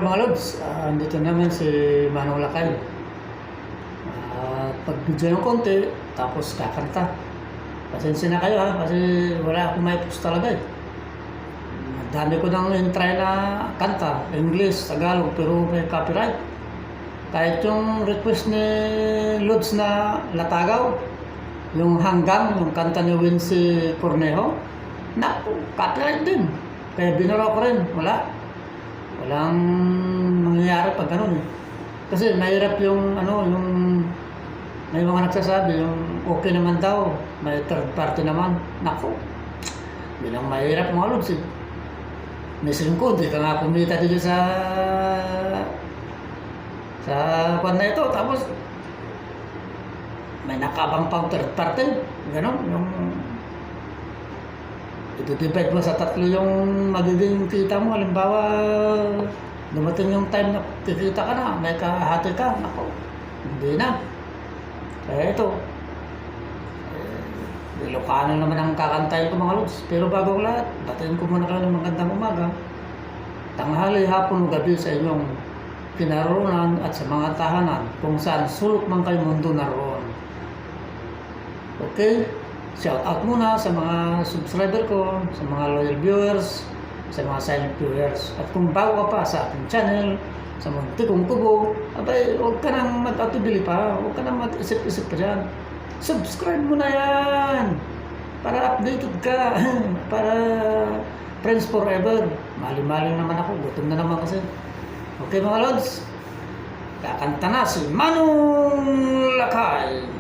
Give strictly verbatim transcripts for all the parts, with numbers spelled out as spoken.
Mga lods, ah, andito naman si Manong Lakay. Ah, pag-video ng konti, tapos kakanta. Pasensya na kayo ha, kasi wala akong maipost talaga eh. Ang dami ko nang in-try na kanta, English, Tagalog, pero may copyright. Kahit yung request ni Lods na Latagaw, yung Hanggang, yung kanta ni Wincy Cornejo, naku, copyright din. Kaya binura ko rin, wala. Walang mangyayari pag ganun eh. Kasi mahirap yung ano, yung may mga nagsasabi, yung okay naman daw, may third party naman. Naku, yun ang mahirap mga lods eh. Minsan ko, hindi ka nga kumita dito sa sa kwan na ito. Tapos, may nakabang pang third party. Ganon, yung i-divide mo sa tatlo yung magiging kita mo. Halimbawa, dumating yung time na kikita ka na, may kahati ka, nako, hindi na. Kaya ito, eh, Ilocano naman ang kakantahin ko, mga lods. Pero bago ang lahat, batiin ko muna kayo ng magandang umaga, tanghali, hapon o gabi sa inyong kinaroonan at sa mga tahanan kung saan sulok man kayo mundo naroon. Okay? Shout out muna sa mga subscriber ko, sa mga loyal viewers, sa mga silent viewers. At kung bago ka pa sa aking channel, sa Munti Kong Kubo, abay, huwag ka nang mag-atubili pa, huwag ka nang mag-isip-isip pa dyan. Subscribe mo na yan para updated ka, para friends forever. Mali-mali naman ako, gutom na naman kasi. Okay, mga lods, kakanta na si Manong Lakay.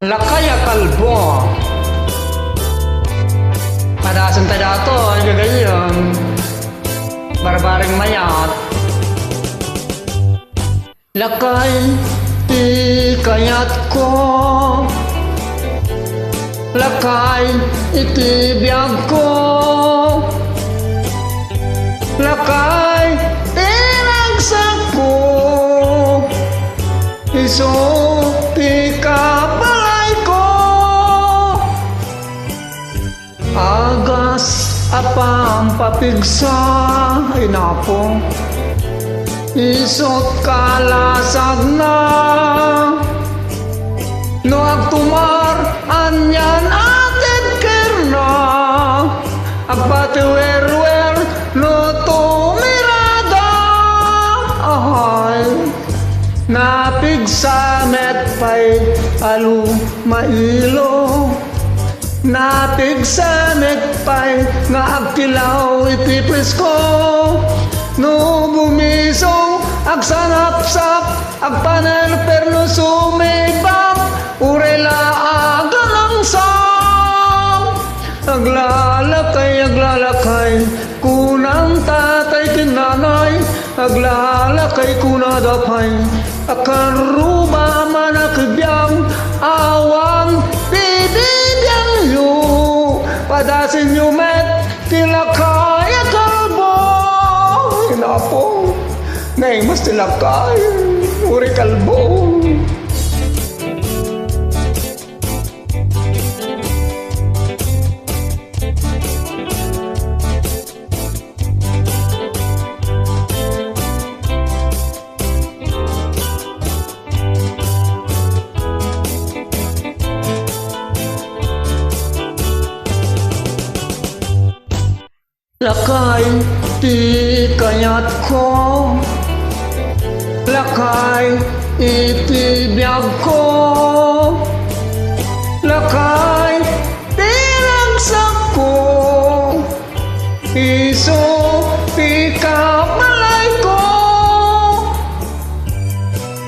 Lakay a Kalbo. Padasen ta dato, ay gagayon. Barbaring mayat. Lakay ti kayatko. Lakay iti biagko. Lakay ti ragsakko. Isu ti kabalayko. Agas a pampapigsa, inapo, isut kalasagna. No agtumar, anian a tibkerna, agpatiwerwer no tumirada. Ahay, napigsa met pay a lumailo. Napigsa met pay nga agkilaw iti presko. No bumisong, agsanapsap, agpanerper no sumibak, uray la agalangsak. Aglalakay, aglalakay, kunang tatay ken nanay, aglalakay kunada pay a karuba man a kibiang, awan pibibiangyo. Padasenyo met ti lakay a kalbo. Inapo, naimas ti lakay, uri kalbo. Lakay ti kayatko, lakay iti biagko, lakay ti ragsakko, isu ti kabalayko.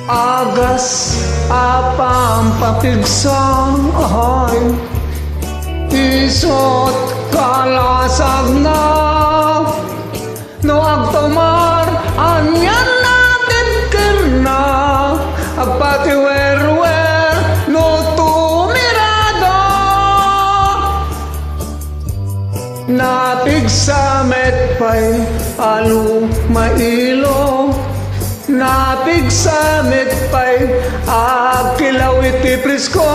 Agas a pampapigsa, ay, isut kalasagna. No agtumar, anian a tibkerna, agpatiwerwer no tumirada. Napigsa met pay a lumailo. Napigsa met pay a agkilaw iti presko.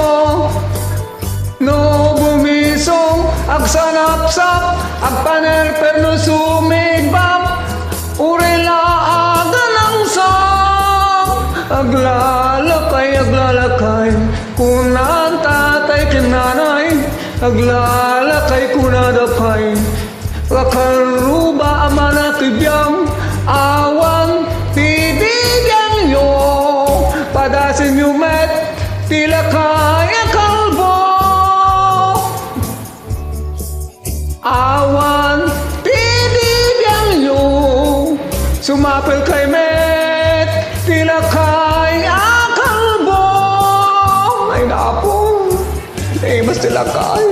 No bumis Song, agsanapsap, agpanerperno, sumigbap, uray la aganangsak. Aglalakay, aglalakay, kunan tatay ken nanay. Aglalakay, kunada pay, kakarruba a manatibiang, awan ti bibiangyo, padasenyo met ti lakay a kalbo. Awan ti bibiangyo, sumapelkay met ti lakay a kalbo. Ay, napo. Eh, basta lakay.